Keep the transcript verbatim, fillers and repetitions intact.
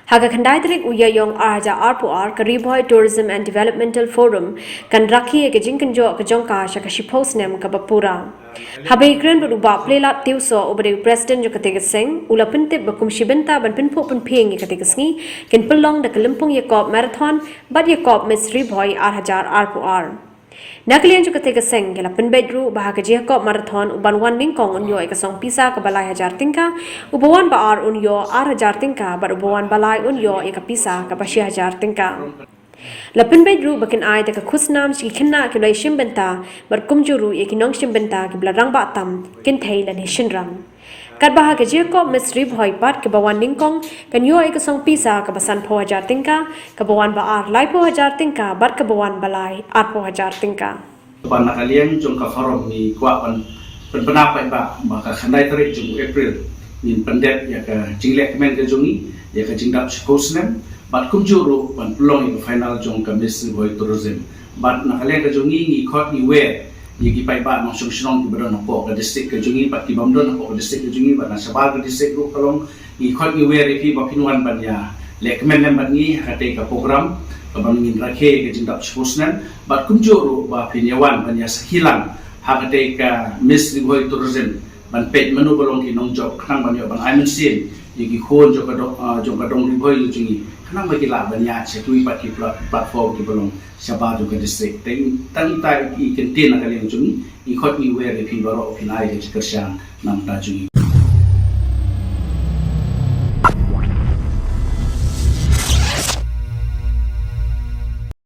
Ha ka khyndai tarik u Ïaïong ar hajar arphew ar, ka Ri Bhoi Tourism and Developmental Forum kan rakhe ïa ka jingkynjoh ka jong ka sha ka shiphew snem kaba pura. Haba ïakren bad u Bah Plelad Tiewsoh uba dei u President jong katei ka seng, u la pyntip ba kum shi bynta ban pynphuh pynphieng ïa katei ka sngi, kin pynlong da ka lympung ïakop marathon bad ïakop Miss Ri Bhoi ar hajar arphew ar. Na ka liang jong katei ka seng, ki la pynbeit ruh ba ha ka jingïakop marathon, uban wan nyngkong un ïoh ïa ka song pisa kaba lai hajar tyngka, uba wan ba ar un ïoh ar hajar tyngka, bad uba wan ba lai un ïoh ïa ka pisa kaba shi hajar tyngka. La pynbeit ruh ba kin ai da ka khusnam sha ki khynnah kiba la ïashim bynta, bad kumjuh ruh ïa ki nongshim bynta kiba la rangbah tam, kynthei lane shynrang. Katba ha ka jingïakop Miss Ri Bhoi pat, kaba wan nyngkong kan ïoh ïa ka song pisa kaba sanphew hajar tyngka, kaba wan ba ar laiphew hajar tyngka, bad kaba wan ba lai arphew hajar tyngka. Ban na ka liang jong ka forum ngi kwah ban pynbna paidbah ba ka khyndai tarik jong u April ngin pyndep ïa ka jinglehkmen ka jong ngi ïa ka jingdap shiphew snem, bad kumjuh ruh ban pynlong ïa ka final jong ka Miss Ri Bhoi Tourism. Bad na ka liang ka jong ngi, ngi khot ngi wer ïa ki paidbah nongshong shnong kiba don hapoh ka district ka jong ngi bad ki bym don hapoh ka district ka jong ngi, bad na shabar ka district ruh ka long, ngi khot ngi wer ïa phi ba phin wan ban ïalehkmen lem bad ngi ha katei ka program kaba ngin rakhe ka jingdap shiphew snem, bad kumjuh ruh ba phin ïawan ban ïasakhi lang ha katei ka Miss Ri Bhoi Tourism, ban peit mano ba long ki nongjop, khnang ban ïoh ban ai mynsiem ïa ki khun jong ka dong, ah, jong ka dong Ri Bhoi jong ngi, khnang ba ki lah ban ïaid sha kiwei pat ki plat-, platform kiba long shabar jong ka district. Tang, tang ita i kyntien na ka liang jong ngi, ngi khot ngi wer ïa phi baroh phin ai ka jingkyrshan na ka bynta jong ngi.